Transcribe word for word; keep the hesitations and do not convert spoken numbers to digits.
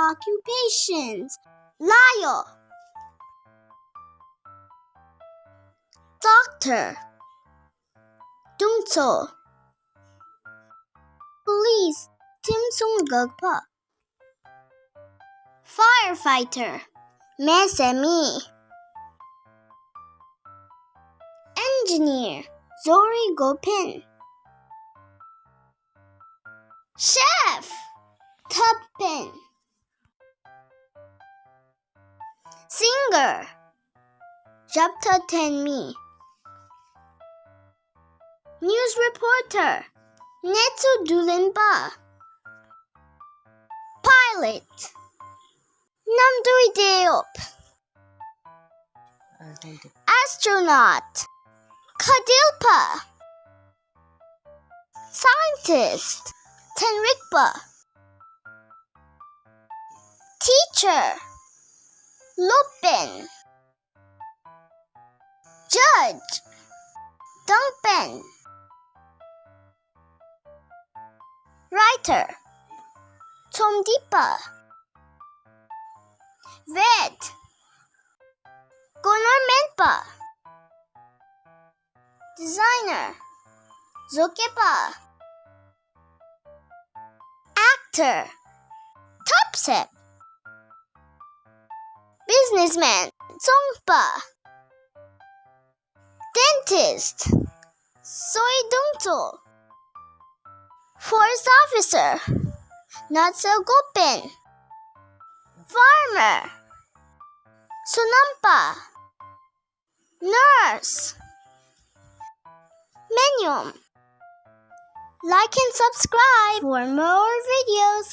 occupations. ལཱ་གཡོག. Doctor. དུང་མཚོ། Police. ཁྲིམས་སྲུང་འགག་པ། Firefighter. མེ་བསད་མི། Engineer. བཟོ་རིག་འགོ་འཕེན། Chef. ཐབ་འཕེན། Singer. ཞབས་ཁྲ་འཐེན་མི། News reporter. གནས་ཚུལ་བསྡུ་ལེན་པ། Pilot. གནམ་གྲུའི་འགྲུལ་འགོ། Astronaut. མཁའ་འགྲུལ་པ། Scientist. ཚན་རིག་པ། Teacher. སློབ་དཔོན། Judge. གཏམ་དཔོན། Writer. རྩོམ་སྒྲིག་པ། Vet. གོ་ནོར་སྨན་པ། Designer. བཟོ་མཁས་པ། Actor. ཐབས་ཤེས། Businessman. ཚོང་པ། Dentist. སོའི་དུང་མཚོ། Forest officer. ནགས་ཚལ་འགོ་དཔོན། Farmer. སོ་ནམ་པ། Nurse. སྨན་གཡོགམོ། Like and subscribe for more videos.